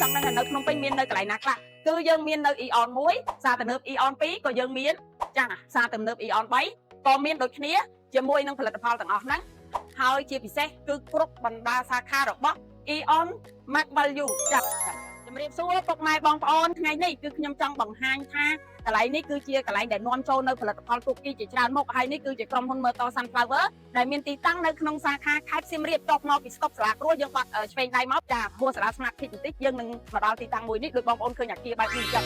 ចង់ដឹងថានៅភ្នំពេញមាននៅកន្លែងណាខ្លះគឺយើងមាននៅ Aeon 1ផ្សារទំនើប Aeon 2ក៏យើងមានចាផ្សារទំនើប Aeon 3ក៏មានដូចគ្នាជាមួយនឹងផលិតផលទាំងអស់ហ្នឹងហើយជាពិសេសគឺគ្រប់បណ្ដាសាខារបស់ Aeon Max Value ចាជំរាបសួរពុកម៉ែបងប្អូនថ្ងៃនេះគឺខ្ញុំចង់បង្ហាញថាកន្លែងនេះគឺជាកន្លែងដែលនាំចូលនៅផលិតផលទូគីជាច្រើនមុខហើយនេះគឺជាក្រុមហ៊ុន Myrtle Sunflower ដែលមានទីតាំងនៅក្នុងសាខាខេត្តសៀមរាបតបមកពីស្តុបសាលាគ្រួយើងបាត់ឆ្វេងដៃមកចាហួសសាលា Smart Kids បន្តិចយើងនឹងមកដល់ទីតាំងមួយនេះដោយបងប្អូនឃើញអាគារបែបនេះអញ្ចឹង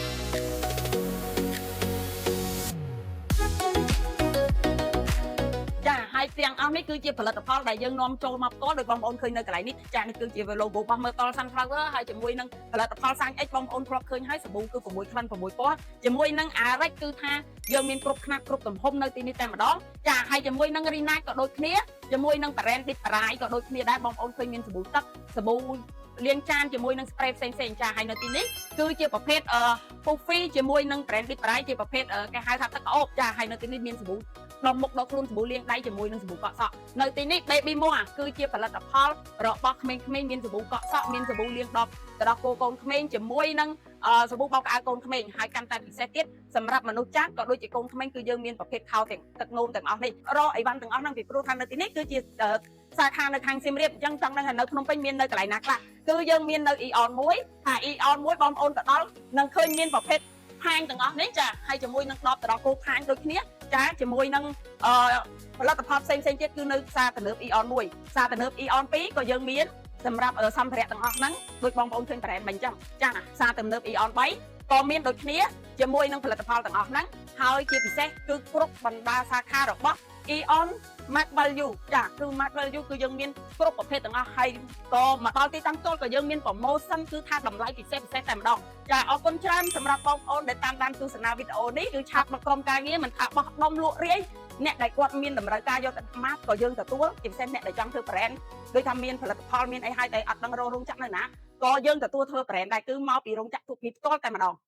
ចាហើយទាំងអស់នេះគឺជាផលិតផលដែលយើងនាំចូលមកផ្ទាល់ដោយបងប្អូនឃើញនៅកន្លែងនេះចានេះគឺជា logo របស់ Myrtle Sunflower ហើយជាមួយនឹងផលិតផលសាំង X បងប្អូនធ្លាប់ឃើញហើយសាប៊ូគឺ6ក្លិន6ពណ៌ជាមួយនឹង Arex គឺថាយើងមានគ្រប់ខ្នាតគ្រប់ទំហំនៅទីនេះតែម្ដងចាហើយជាមួយនឹង Rina ក៏ដូចគ្នាជាមួយនឹង brand Deep Fry ក៏ដូចគ្នាដែរបងប្អូនឃើញមានសាប៊ូទឹកសាប៊ូលាងចានជាមួយនឹង spray ផ្សេងផ្សេងចាហើយនៅទីនេះគឺជាប្រភេទអឺ Puffy ជាមួយនឹង brand Deep Fry ជាប្រភេទគេហៅថាទឹកក្អូបចាហើយនៅទីនេះមានសាប៊ូដុំមុខដុសខ្លួនសាប៊ូលាងដៃជាមួយនឹងសាប៊ូកក់សក់នៅទីនេះ Baby Moa គឺជាផលិតផលរបស់ក្មេងៗមានសាប៊ូកក់សក់មានសាប៊ូលាងដបទៅដល់គោកូនក្មេងជាមួយនឹងសាប៊ូបោកក្អៅកូនក្មេងហើយកាន់តែពិសេសទៀតសម្រាប់មនុស្សចាស់ក៏ដូចជាកូនក្មេងគឺយើងមានប្រភេទខោទាំងទឹកនោមទាំងអស់នេះរកអីវ៉ាន់ទាំងអស់ហ្នឹងពីព្រោះថានៅទីនេះគឺជាសាខានៅខាងសៀមរាបអញ្ចឹងចង់ដឹងថានៅភ្នំពេញមាននៅកន្លែងណាខ្លះគឺយើងមាននៅ Aeon 1ថា Aeon 1បងប្អូនទៅដល់នឹងឃើញមានប្រភេទផាញទាំងអស់នេះចាហើយជាមួយនឹងដបទៅដល់គោផាញដូចគ្នាចាជាមួយនឹងអឺផលិតផលផ្សេងផ្សេងទៀតគឺនៅផ្សារទំនើប Aeon 1ផ្សារទំនើប Aeon 2ក៏យើងមានសម្រាប់សម្ភារៈទាំងអស់ហ្នឹងដូចបងប្អូនឃើញ brand បាញ់ចឹងចាផ្សារទំនើប Aeon 3ក៏មានដូចគ្នាជាមួយនឹងផលិតផលទាំងអស់ហ្នឹងហើយជាពិសេសគឺគ្រប់បណ្ដាសាខារបស់ Aeon Max Value ចាគឺ Max Value គឺយើងមានគ្រប់ប្រភេទទាំងអស់ហើយក៏មកដល់ទីតាំងផ្ទាល់ក៏យើងមាន promotion គឺថាតម្លៃពិសេសពិសេសតែម្ដងចាអរគុណច្រើនសម្រាប់បងប្អូនដែលតាមដានទស្សនាវីដេអូនេះគឺchat មកក្រុមការងារមិនថាបោះដុំលក់រាយអ្នកដែលគាត់មានតម្រូវការយកទៅម៉ាក៏យើងទទួលជាពិសេសអ្នកដែលចង់ធ្វើ brand ដូចថាមានផលិតផលមានអីហើយតែអត់ដឹងរករោងចក្រនៅណាក៏យើងទទួលធ្វើ brand ដែរគឺមកពីរោងចក្រទូពីផ្ទាល់តែម្ដង។